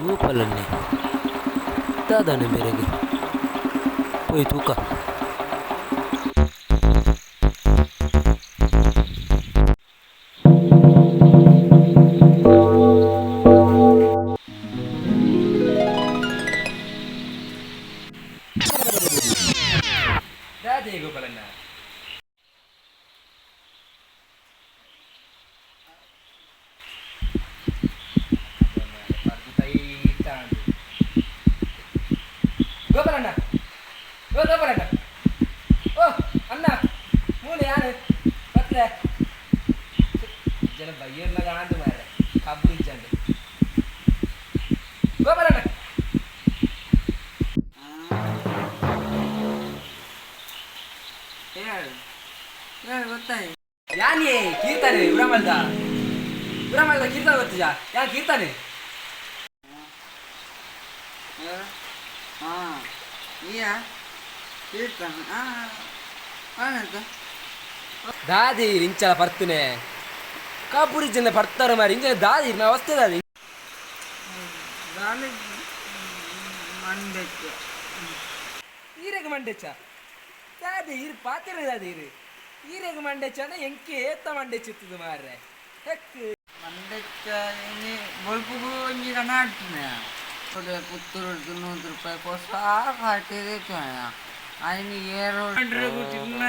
ಗೋಪಾಲನ್ನೇ ದಾದಾನೆ ಮೇರೆಗೆ ಪೋಯ್ ತೂಕ. ದಾದೆ ಗೋಪಾಲಣ್ಣ? ಗೋಪಾಲಣ್ಣ, ಓ ಗೋಪಾಲಣ್ಣ, ಓ ಅಣ್ಣ, ಮೂಲೆ ಯಾರು ಬತ್ಲೆ ಜನ ಬಯ್ಯರ್ನಾಗ ಆಂದು ಮಾರ್ರೆ ಕಬ್ಬು ಇಜ್ಜಂಡು. ಗೋಪಾಲಣ್ಣ. ಹೇಳು ಹೇಳು, ಗೊತ್ತಾಯಿ? ಯಾನಿ ಕೀರ್ತನೆ ಉರಮಲ್ದ, ಉರಮಲ್ದ ಕೀರ್ತನೆ ಗೊತ್ತಿಜಾ? ಯಾ ಕೀರ್ತನೆ? ಹೇಳು. ಹಾಂ, ಈಯ ಕೀರ್ತನ. ಹಾಂ, ಆನಂತ. ದಾದಿ ಇಂಚಲ ಪರ್ತುನೆ ಕಾಪುರಿ ಜನ ಪರ್ತಾರ ಮಾರಿ ಇಂಚಲ ದಾದಿ ನಾ ವಸ್ತು ದಾದಿ. ದಾಳಿ ಮಂಡೆಕ್ಕೆ. ಈರೆಗ್ ಮಂಡೆಚ್ಚ ದಾದಿ? ಇರು ಪಾತಿರ ದಾದಿ ಇರು. ಈರೆಗ್ ಮಂಡೆಚ್ಚ ಅಂದ್ರೆ ಎಂಕೆ ಏತ್ತ ಮಂಡೆಚ್ಚಿತ್ತದು ಮಾರ್ರೆ ಹೆಕ್. ಮಂಡೆಚ್ಚ ಇನಿ ಬೊಲ್ಪುಗು ಒಂಜಿ ಕಣ ಆಡ್ತಿನ ಪುತ್ತೂರು 100 ರೂಪಾಯಿ ಹೊಸ ಹಾಟಿದೆ. ఆయన ఏ రోజు తిన్న